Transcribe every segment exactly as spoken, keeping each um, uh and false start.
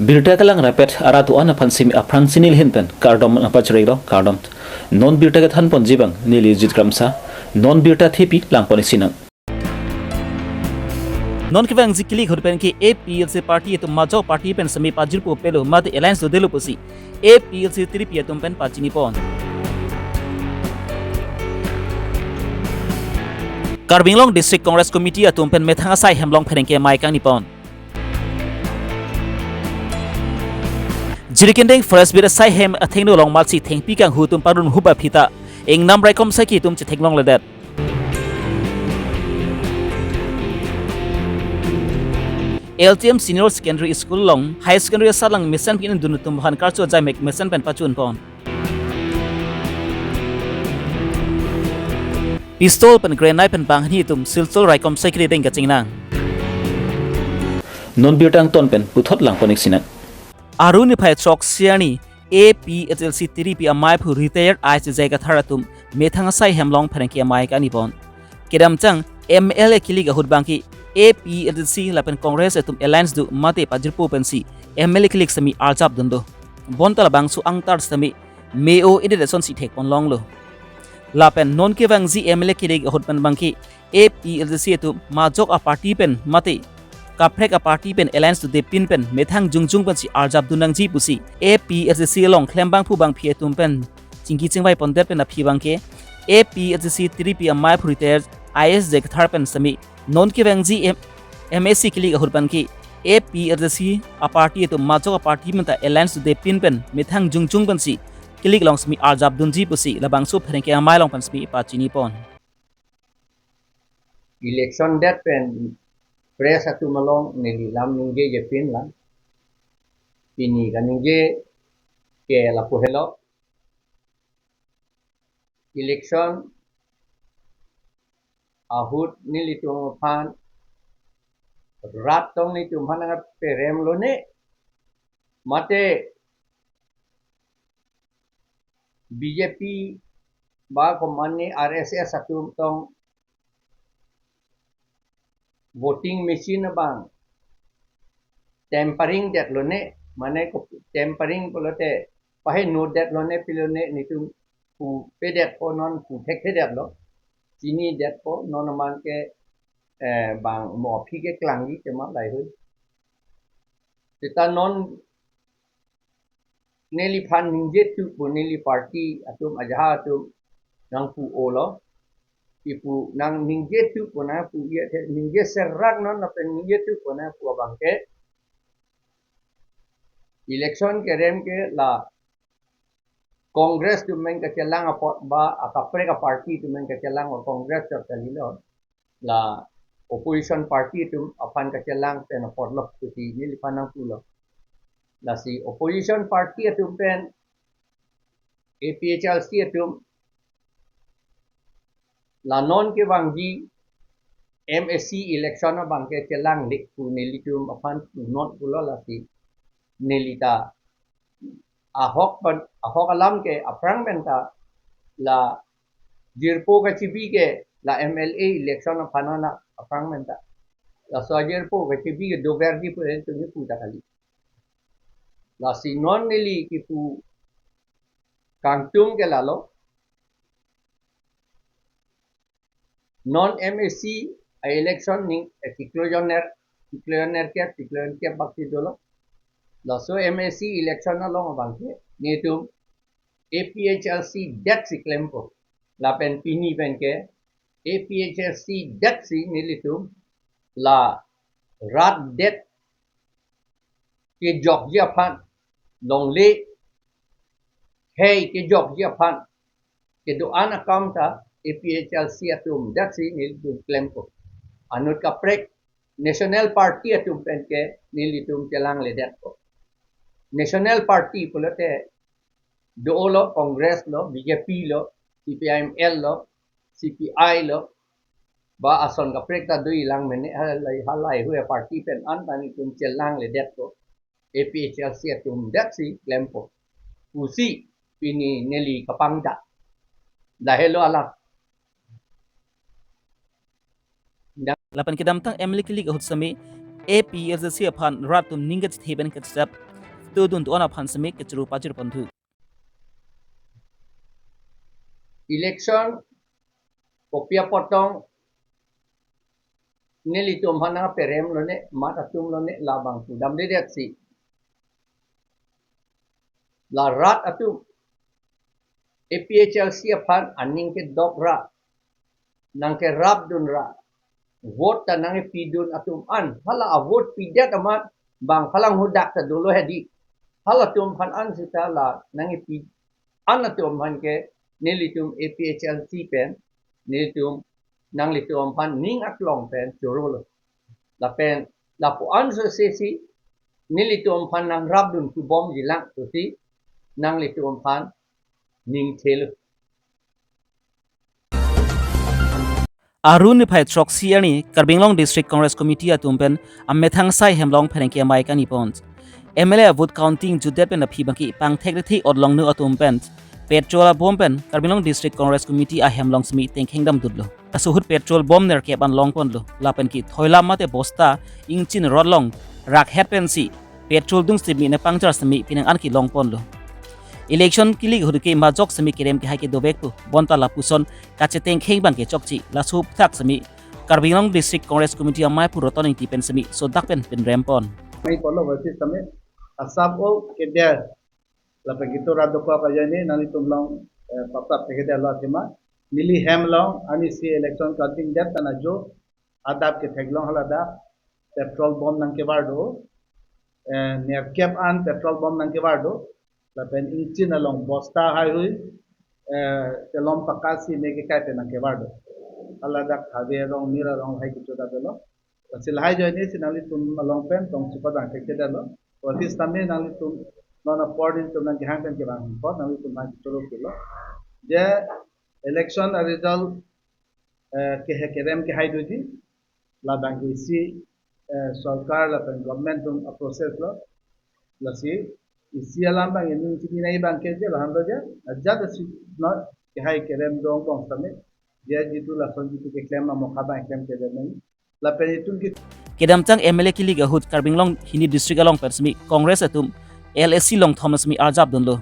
Birta kelang rapet arat do-an aphan simi aphrang si neli ahin pen kardom nangpachirilo, kardom. Non birta kethan ponji abang neli Jit Kramsa, non birta thepi lang pon-ik sinang. Non kevangji kilik ahut pen ke A P H L C party atum majok party pen simi pajirpo pelo mate alliance dodelo pusi A P H L C tiripi atum pen pachini pon. Karbi Anglong District Congress Committee atum pen methang asai hem along pherangke amei kangni pon. Jirikinding Forest Beat asai hem athengno along malsi thengpi kanghu atum parun huba phita ingnam raikom saiki atum chetheng longledet. L T M Senior Secondary School along High Secondary asatlang mesen pi-in dun atum aphan karcho ajai mek mesen pen pachun pon. Pistol pen grenade pen banghini atum Silchar raikom saikri deng kachingnang. Non birta angton pen puthot lang pon-ik sinang. Aru niphai throksi arni A P H L C tiripi amei aphu retired I A S J Kathar atum methang asai hem along pherangke amei kangni pon. Kedamtang M L A kilik ahut abang ke A P H L C lapen Congress atum alliance do mate pajirpo pensi M L A kilik simi arjap dun do. Bonta labangso angtar simi me-o edet asonsi thek pon longlo. Lapen non kevangji M L A kilik ahut pen abang ke A P H L C atum majok aparty pen mate kaprek aparty pen alliance dodepin pen methang jongjong pensi arjap dun nangji pusi A P H L C along klembangphu bangphi atum pen chingki chingvai pondet pen aphi abang ke A P H L C tiripi amei aphu retired I A S J Kathar pen simi non kevangji M-, M A C kilik ahut abang ke A P H L C aparty atum majok aparty pen ta alliance dodepin pen methang jongjong pensi kilik along simi arjap dunji pusi labangso pherangke amei along pen simi pachini pon. Election det pen press atum along neli lam ningjejepin lang. Pini kaningje ke lapu helo. Election ahut nelitum aphan rat tong nelitum aphan nangperem lone. Mate B J P ba komatne R S S atum tong voting machine abang tampering det lone, mane ko tampering pulote paheno det lone pilone nelitum pu pedet po non pu thekthedet lo. Chinidet po non aman ke, eh, bang mo aphi ke klangji tema lahei hui. Seta non neliphan ningjetu pu neli party atum ajaha atum nangpu-olo. Ipu nang ningjetu pu nangpu iya the ningje serak non lapen ningjetu pu nangpu abang ke election kerem ke la Congress atum pen kachelang apot ba akaprek aparty atum pen kachelang o Congress chot kalilo. La opposition party atum aphan kachelang pen apotlo kuti neliphan nangpulo. Lasi opposition party atum pen A P H L C atum la non kevangji M A C election abang ke chelang lik pu nelitum aphan punot pulo lasi nelita ahok pen, ahok alam ke aphrang pen ta la jirpo kachibi ke la M L A election aphan na aphrang pen ta. Laso ajirpo kachibi ke doverji pu en tumi pu ta kali. Lasi non neli kipu kangtung ke lalo. Non M A C a election ning, eh, chiklo jon ner, chiklo jon ner kep, chiklo jon kep bak si dolo. Laso M A C election along abang ke nelitum A P H L C det si klempo. Lapen pini pen ke A P H L C det si nelitum la rat det kejokji aphan, longle hei kejokji aphan kedo-an akam ta A P H L C atum det si nelitum klempo. Anut kaprek National Party atum pen ke nelitum chelangledetpo. National Party pulote dolo Congress lo, B J P lo, C P I M L lo, C P I lo, ba ason kaprek ta do-i lang mene halai, halai hui party pen an ta nelitum chelangledetpo. A P H L C atum det si klempo pusi pini neli kapangdak. Lahelo alam. Lapen kedamtang M L A kilik ahut sami A P H L C aphan rat atum ning kachethe pen kachesap Tudun tuan aphan semi kechuru pajir ponthu. Election kopi apotong nelitum aphan nangperem lone, mat atum lone, labang pudam dedet si. La rat atum A P H L C aphan aning kedok ra, nangkerapdun ra, vote ta nangpidun atum an, hala a vote pidet amat bang phalang hudak ta dolo hedi. Halatum aphan an sita la nangpi an atum aphan ke nelitum A P H L C pen, nelitum nanglitum aphan ning aklong pen choro lo. Lapen lapu an so sesi nelitum aphan nangrapdun kubom jilang tusi nanglitum aphan ning thelo. Arni niphai throksi arni Karbi Anglong District Congress Committee atum pen amethang asai hem along pherangke amei kani pon. M L A vote counting jutdet pen aphi abangke pangthek rethi otlong nu atum pen petrol abom pen Karbi Anglong District Congress Committee ahem along semi tengkheng damdutlo. Laso ahut petrol bom nerkep an longponlo. Lapen ke thoilam mate bosta ingchin rot along rakhet pensi petrol dung semi ne pangchar semi pinang an kelongponlo. Election kilik ahut ke majok semi kerem kehai kedovek pu bonta lapuson kachetengkheng abangke chokche. Laso aphuthak semi Karbi Anglong District Congress Committee amei aphu Roton Ingti pen semi sodak pen pinrem pon. Mai polo versus tame asap o keder lapen kitu radoko kajani nanglitum along, eh, papap keder lo athema neli hem along ani si election counting det tan ajo adap ketheklong haladak petrol bom nangkevar do, eh, nerkep an petrol bom nangkevar do, lapen ingchin along bosta haihui, eh, telom pakasi me kekai pen nangkevar do. Haladak Habe arong, Mir arong hai kecho dado lo. Lasi lahai ajoine si nanglitum along pen tong supa dang thekthedetlo. Versus tame nanglitum non apor nelitum nangkehang pen kevang apor nanglitum nangchoro kilo. Je election a result, eh, kehe kerem kehai doji, labang ke isi, eh, sorkar lapen government atum a process lo. Lasi isi alam abang ining chini nai abangke je lahan lo je, ajat si no kehai kerem dong bong sami, je jitu lason jitu keklem amo khabang klem kerem nai. Lapen itum ke kedamtang M L A kilik ahut Karbi Anglong hini district along pen semi Congress atum L A C longthom semi arjapdunlo.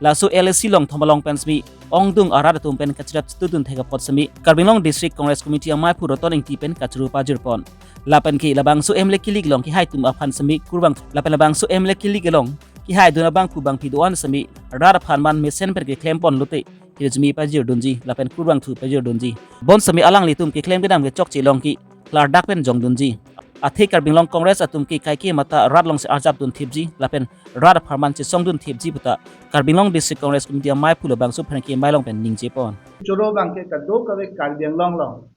Laso L A C longthom along pen semi ongdung arat atum pen kachirap chitudun thek apot semi Karbi Anglong District Congress Committee amei aphu Roton Ingti pen kachuru pajir pon. Lapen ke labangso M L A kilik along kehai atum aphan semi kurvang lapen labangso M L A kilik along kehaidun abang kubang pido an semi rat aphan man mesen pen keklem ponlote hirjume pajirdunji lapen kurvangthu pajirdunji. Bonsemi alanglitum keklem kedam kechokche along ke klardak pen jongdunji. Athe Karbi Anglong Congress atum ke kaike mata rat alongsi arjapdun thipji lapen rat apharman chesongdun thipji puta Karbi Anglong District Congress Committee amei aphu labangso pherangke amei along pen ningje pon. Choro abangke kadokave Karbi Anglong along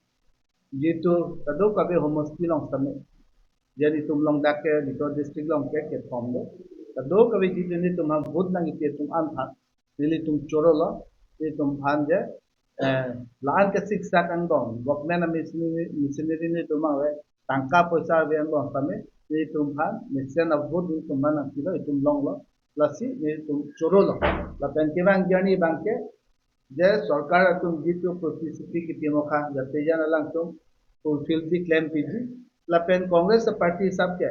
jitu kadokave homosti along sami, je nelitum along dak ke nelitum district along ke kethom do. Kadokave jitu nelitum aphan vote nangkepi atum an aphan nelitum choro lo, nelitum aphan je, eh, la-an ke siksak angbong, government a machinery, machinery nelitum ave, tangka poisa ave angbong sami, nelitum aphan mesen a vote nelitum aphan nangpilo, itum longlo. Lasi nelitum choro lo. Lapen kevang ajoine abangke je sorkar atum jitu protisipi kipimokha, jate jan alangtum fulfill ji klem piji. Lapen Congress party asap ke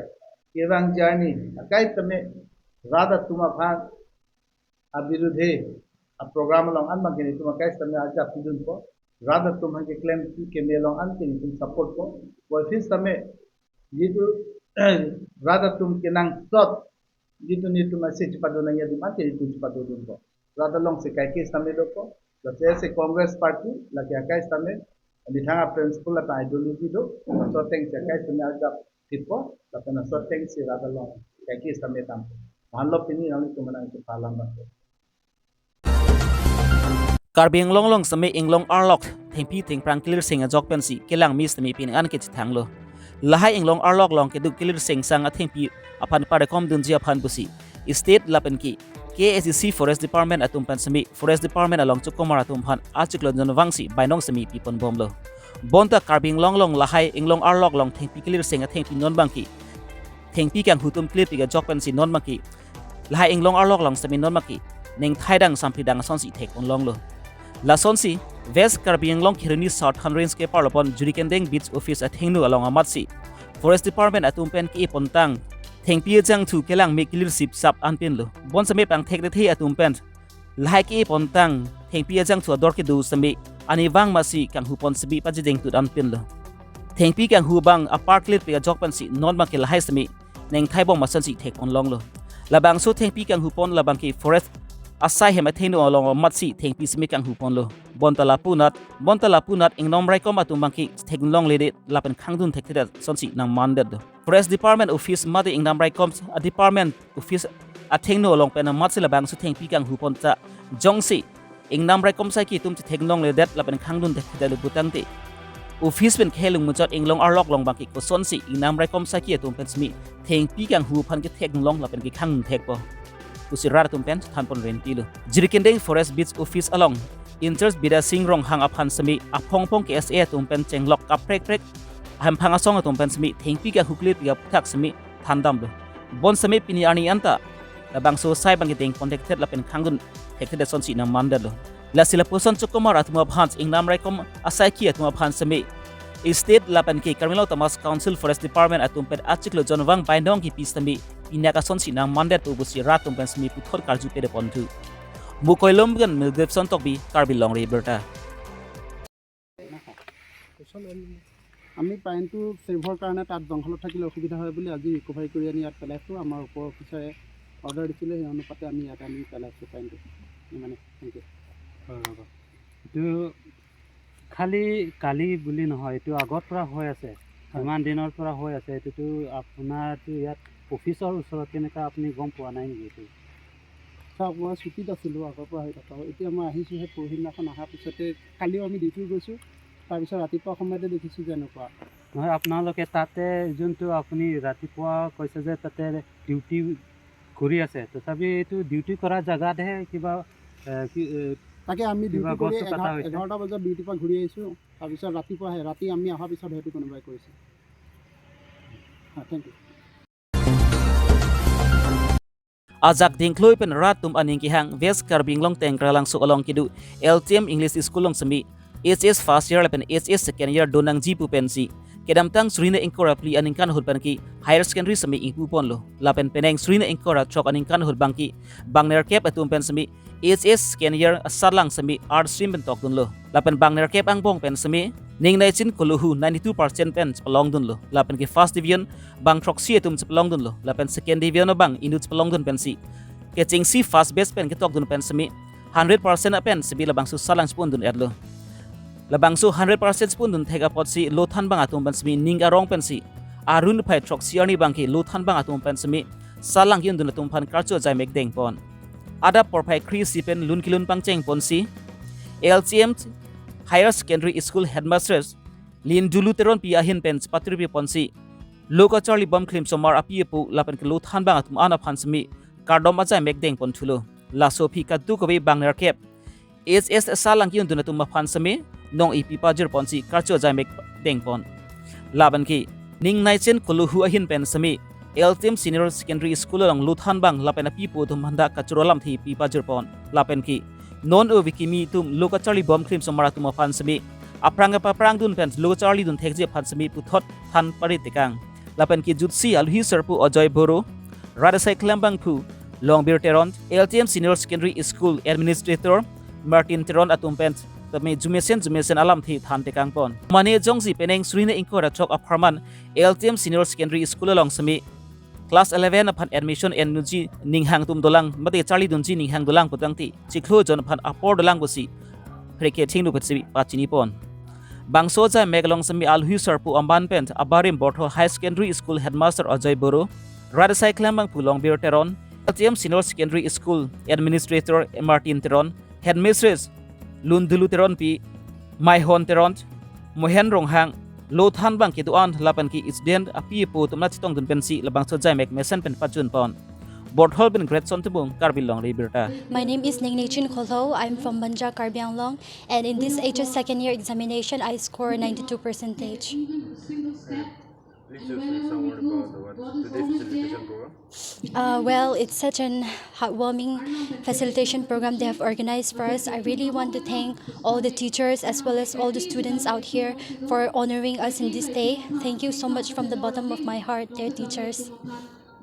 kevang ajoine akai tame rat atum aphan abirudhe a program along an abangke nelitum akai tame arjap pidunpo. Rat atum aphan keklem keme along an ke nelitum support po. Versus tame jitu rat atum kenangsot jitu nelitum ase chepado nangji adim an ke nelitum chepadodunpo. Rat alongsi kaike sitame dopo. Lasi ase Congress party lake akai sitame methang a principle lapen ideology do. Laso atengsi akai sitame arjap thippo. Lapen laso atengsi rat along kaike sitame dampo. Lahenlo pini nanglitum aphan nangkephalam abangke. Karbi Anglong along semi inglong arlok thengpi thengphrang kelirseng ajok pensi kelang mi semi pinang an kechethanglo. Lahai inglong arlok along keduk kelirseng sang athengpi aphan parekom dunji aphan pusi State lapen ke K S D C Forest Department atum pen semi Forest Department along chukomar atum aphan achiklo jon vangsi bainong semi piponbomlo. Bonta Karbi Anglong along lahai inglong arlok along thengpi kelirseng athengpi non abangke thengpi kanghu atum kelirpik ajok pensi non abangke lahai inglong arlok along semi non abangke ningthai dang sampri dang asonsi thek-onlonglo. Lasonsi West Karbi Anglong Kheroni Southern Range keparlo pon Jurikendeng Beach Office athengno along amatsi Forest Department atum pen ke-e pontang Thengpi ajangthu kelang me kilir sip sap anpinlo. Bonseme pangthek rethe atum pen lahai ke-e pontang thengpi ajangthu ador kedo seme ani vang masi kanghu pon sebe pajideng tut anpinlo. Thengpi kanghu abang apar klir pe ajok pensi non abangke lahai seme nengthai bom ason si thek pon longlo. Labangso thengpi kanghu pon labangke forest asai hem athengno along amatsi thengpi seme kanghu ponlo. Bonta lapunat, bonta lapunat ingnom raikom atum abangke thek longledet lapen khangdun thekthedet asonsi nangmandetlo. Forest Department Office mate ingnam raikom a Department Office athengno along pen amatsi labangso thengpi kanghu pon ta jongsi ingnam raikom asaiki atum chethek longledet lapen khangdun thekthedet putangte office pen khelung muchot inglong arlok along abangke kosonsi ingnam raikom asaiki atum pen seme thengpi kanghu aphan kethek long lapen kekhang thekpo pusi rat atum pen than pon rentilo. Jirikindeng Forest Beat Office along in-charge Bidya Sing Ronghang aphan seme aphong phong K S A atum pen chenglok kaprek prek ahemphang asong atum pen seme thengpi kanghu klir pi aphuthak seme thandamlo. Bonseme pini arni anta labangso asai abangke deng pon thekthet lapen khangdun thekthet asonsi nangmandetlo. Lasi lapuson chokomar atum aphan ingnam raikom asaiki atum aphan seme state lapen ke Karbi Anglong Autonomous Council Forest Department atum pen achiklo jonvang bainong kipi seme pinak asonsi nangmandet pusi rat atum pen seme puthot karju pede ponthu. Mukoi Lumgan Milgrave Sontokbi, Karbi Longri Abirta. আমি পাইনটো ছেভৰ কাৰণে তাত জংঘলত থাকিলে অসুবিধা হয় বুলি আজি ৰিকভাৰী কৰি আনি ইয়াত পেলাইছোঁ। আমাৰ ওপৰ অফিচাৰে অৰ্ডাৰ দিছিলে, সেই অনুপাতে আমি ইয়াত আনি পেলাইছোঁ পাইনটো। ইমানে, থেংক ইউ। হয়, হয়, হয়। এইটো খালি কালি বুলি নহয়, এইটো আগৰ পৰা হৈ আছে। হয়। ইমান দিনৰ পৰা হৈ আছে। এইটোতো আপোনাৰতো ইয়াত অফিচৰ ওচৰত কেনেকা আপুনি গম পোৱা নাই নেকি এইটো? চাওক, মই ছুটীত আছিলোঁ আগৰ পৰা হৈ থকা। এতিয়া মই আহিছোঁহে পৰহিদিনাখন অহাৰ পিছতে, কালিও আমি ডিউটিত গৈছোঁ। তাৰপিছত ৰাতিপুৱা সময়তে দেখিছোঁ যে এনেকুৱা। নহয়, আপোনালোকে তাতে যোনটো আপুনি ৰাতিপুৱা কৈছে যে তাতে ডিউটি কৰি আছে, তথাপি এইটো ডিউটি কৰা জেগাতহে কিবা, এ, কি, এ, তাকে আমি কিবা ডিউটি কৰি গছটো কটা এঘাৰ-, হৈছে। এঘাৰটা বজাত ডিউটিৰ পৰা ঘূৰি আহিছোঁ। তাৰপিছত ৰাতিপুৱা আহে, ৰাতি আমি অহাৰ পিছত সেইটো কোনোবাই কৰিছে। হয়, thank you. Ajak dingkloi pen rat atum aning kehang West Karbi Anglong Tengkralangso along kedo L T M English School along seme H S first year lapen H S second year donangji pu pensi kedamtang suri ingkoi ra phli aningkan ahut penke higher secondary seme ingpu ponlo. Lapen penang suri ingkoi ra throk aningkan ahut abangke bang nerkep atum pen seme H S second year asatlang seme arts stream pen tokdunlo. Lapen bang nerkep angbong pen seme Ningnaichin Kolohu ninety-two percent pen chepalongdunlo. Lapen ke first division bang throksi atum chepalongdunlo. Lapen second division abang inut chepalongdun pensi kechengsi first batch pen ketokdun pen seme hundred percent apen seme labangso asatlang chepondun-etlo. Labangso hundred percent chepondun thek apotsi lothan bang atum pen seme ning arong pensi arun phai throksi arni abangke lothan bang atum pen seme asatlang ke-undun atum aphan karcho ajai mek deng pon. Adap porphai kre-isi pen lun kelun pangcheng ponsi L T M Higher Secondary School Headmistress Lindulu Teronpi ahin pen chepatirpi ponsi lo kacharli bom klimsomar api apo lapen ke lothan bang atum an aphan seme kardom ajai mek deng ponthulo. Laso aphi kadokave bang nerkep H S asatlang ke-undun atum aphan seme nong-e pipajir ponsi karcho ajai mek deng pon. Lapen ke Ningnaichin Kolohu ahin pen seme L T M Senior Secondary School along lothan bang lapen api apo atum aphanta kachoro alamthe pipajir pon. Lapen ke non ove kimi atum lo kacharli bom klimsomar atum aphan seme aphrang kapaphrangdun pen lo kacharlidun thekji aphan seme puthot than pari tekang. Lapen kejutsi alohi sarpo Ajoy Boro, rat asai keklem abangphu Longbir Teron, L T M Senior Secondary School Administrator Martin Teron atum pen tame jumesen jumesen alamthe than tekang pon. Mane jongsi penang suri ingkoi ra throk apharman L T M Senior Secondary School along seme class eleven aphan admission en-unji ninghang atum dolang mate charlidunji ninghang dolang putangte chiklo jon aphan apor dolang pusi prekething nu pachini pon. Bangso ajai mek along seme alohi sarpo aman pen abarim Borthol Higher Secondary School Headmaster Ajoy Boro, rat asai keklem abangphu Longbir Teron, L T M Senior Secondary School Administrator Martin Teron, Headmistress Lindulu Teronpi, Maihon Teron, Mohen Ronghang, lothan bang kedo-an lapen ke student api apo atum nat chetongdun pensi labangso ajai mek mesen pen pajun pon. Borthol pen Great Sontebung, Karbi Longri Abirta. My name is Ningnaichin Kolohu. I'm from Banja, Karbi Anglong, and in this H S second year examination, I score ninety-two percentage. Please just say some word about the, what, today's facilitation program. Uh, well, it's such an heartwarming facilitation program they have organized for us. I really want to thank all the teachers as well as all the students out here for honoring us in this day. Thank you so much from the bottom of my heart, dear teachers.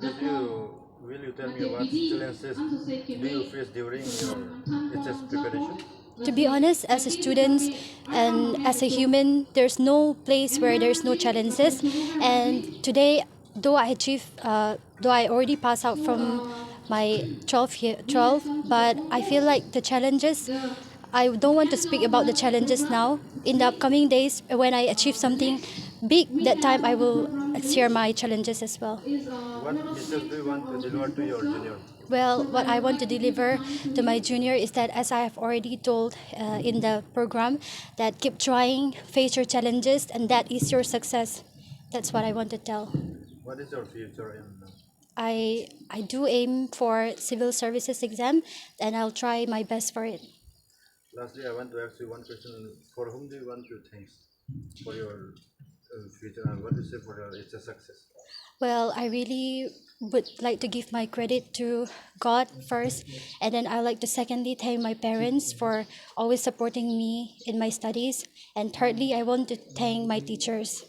Could you, will you tell me what challenges do you face during your H S preparation? To be honest, as a student and as a human, there's no place where there's no challenges. And today, though I achieve, uh, though I already passed out from my twelve year, twelve, but I feel like the challenges, I don't want to speak about the challenges now. In the upcoming days, when I achieve something big, that time I will share my challenges as well. What message do you want to deliver to your junior? Well, what I want to deliver to my junior is that, as I have already told, uh, in the program, that keep trying, face your challenges, and that is your success. That's what I want to tell. What is your future aim now? I, I do aim for civil services exam, and I'll try my best for it. Lastly, I want to ask you one question. For whom do you want to thanks for your, uh, future, and what do you say for your, it's a success? Well, I really would like to give my credit to God first, and then I like to secondly thank my parents for always supporting me in my studies, and thirdly, I want to thank my teachers.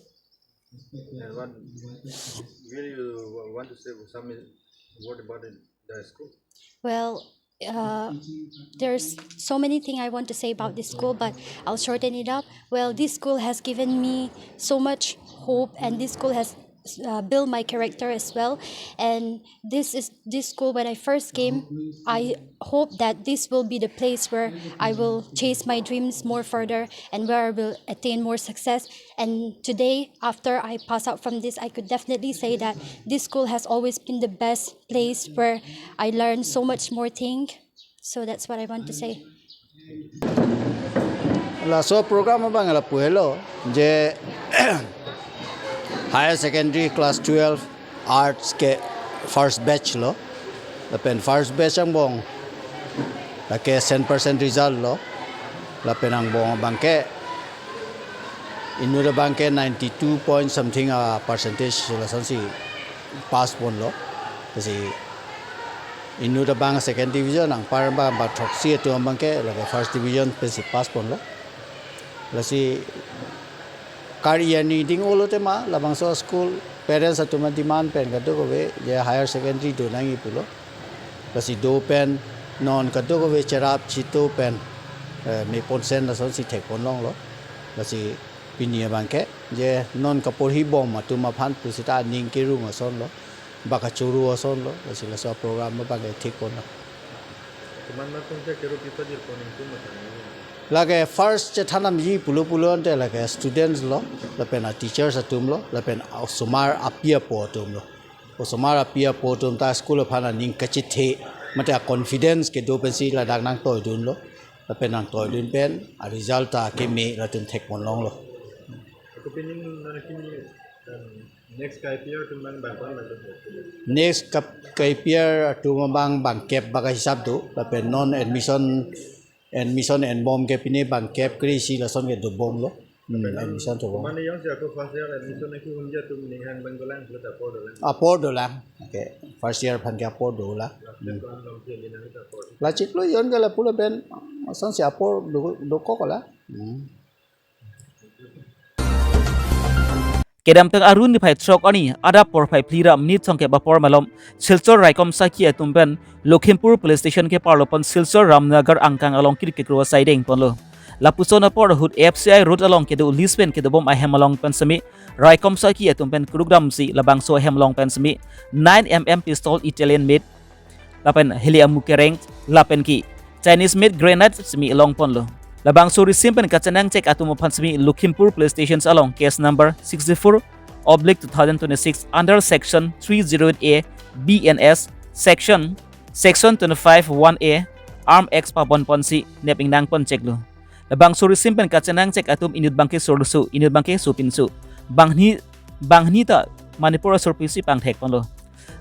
And what, will you wa-, want to say some word about it, the school? Well, uh, there's so many things I want to say about this school, but I'll shorten it up. Well, this school has given me so much hope, and this school has, uh, built my character as well. And this is this school, when I first came, I hope that this will be the place where I will chase my dreams more further and where I will attain more success. And today, after I pass out from this, I could definitely say that this school has always been the best place where I learned so much more thing. So that's what I want to say. Laso program abang lapu helo je higher secondary class twelve arts ke first batch lo. Lapen first batch angbong lake cent percent result lo. Lapen angbong abang ke inut abang ke ninety two point something a percentage lasonsi pass ponlo. Lasi inut abang second division, anpar abang ba throksi atum abang ke lake first division pensi pass ponlo. Lasi kar-i arni ding-olo tema labangso school parents atum ademand pen kadokave je higher secondary do nangji pulo. Lasi do pen non kadokave cherap chito pen, eh, me ponsen lasonsi thek pon longlo. Lasi pini abang ke je non kaporhi bom atum aphan pusita aning kerung asonlo, baka churu asonlo, lasi laso program abang ke thek ponlo. Komat ma kongsa kero pipa dir pon ingkung matang ini. Lake first chethan damji pulo pulo ante lake students lo, lapen a teachers atum lo, lapen osomar api apo atum lo. Osomar api apo atum ta school aphan aning kachethe, mate a confidence kedo pensi ladak nangtoidunlo. Lapen nangtoidun pen a result ta keme latum thek pon longlo. Ako pining nana kini, um, next ka I P R atum abang bang pon latum thek pon. Next ka, ka I P R atum abang bangkep baka hisap do, lapen non admission, admission enbom ke pini bangkep kre-isi lason ke dobomlo. Hmm, admission dobom. Mane jongsi ako first year admission aki hunji atum ninghang abang dolang, latum apor dolang. Apor dolang. Okay. First year aphan ke apor dolang. Last year Hmm. ko an long ke linang latum apor. La chiklo jon ke lapu lapen lasonsi apor do, dokok la. Hmm. Kedamtang arni phai throk arni adap porphai phli ra minit thomkep apor malom Silchar raikom saki atum pen Lakhimpur Police Station keparlo pon Silchar Ramnagar angkang along kir kekro asai deng ponlo. Lapuson apor ahut F C I road along kedo lease pen kedobom ahem along pen semi raikom saki atum pen krukdamsi labangso ahem along pen semi nine M M pistol Italian made lapen heli amu kereng lapen ke Chinese made grenade semi along ponlo. Labangso risim pen kachenangchek atum aphan semi Lakhimpur Police Stations along case number sixty-four oblique two thousand twenty-six under section three zero eight A B N S section, section twenty-five one A Arm Act pabon ponsi nep ingnang pon cheklo. Labangso risim pen kachenangchek atum inut abangke sorlusu, inut abangke sopinsu. Banghini, banghini ta Manipur asor pusi pangthek ponlo.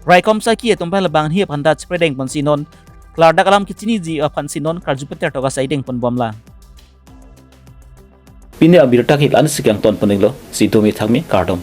Raikom saki atum pen labangni aphan ta chepredeng ponsi non klardak alam kechiniji aphansi non karju peter toka sai deng ponbomla. Pini abirta ke la-ansi kangton pon-iklo, si domi thakmi kardom.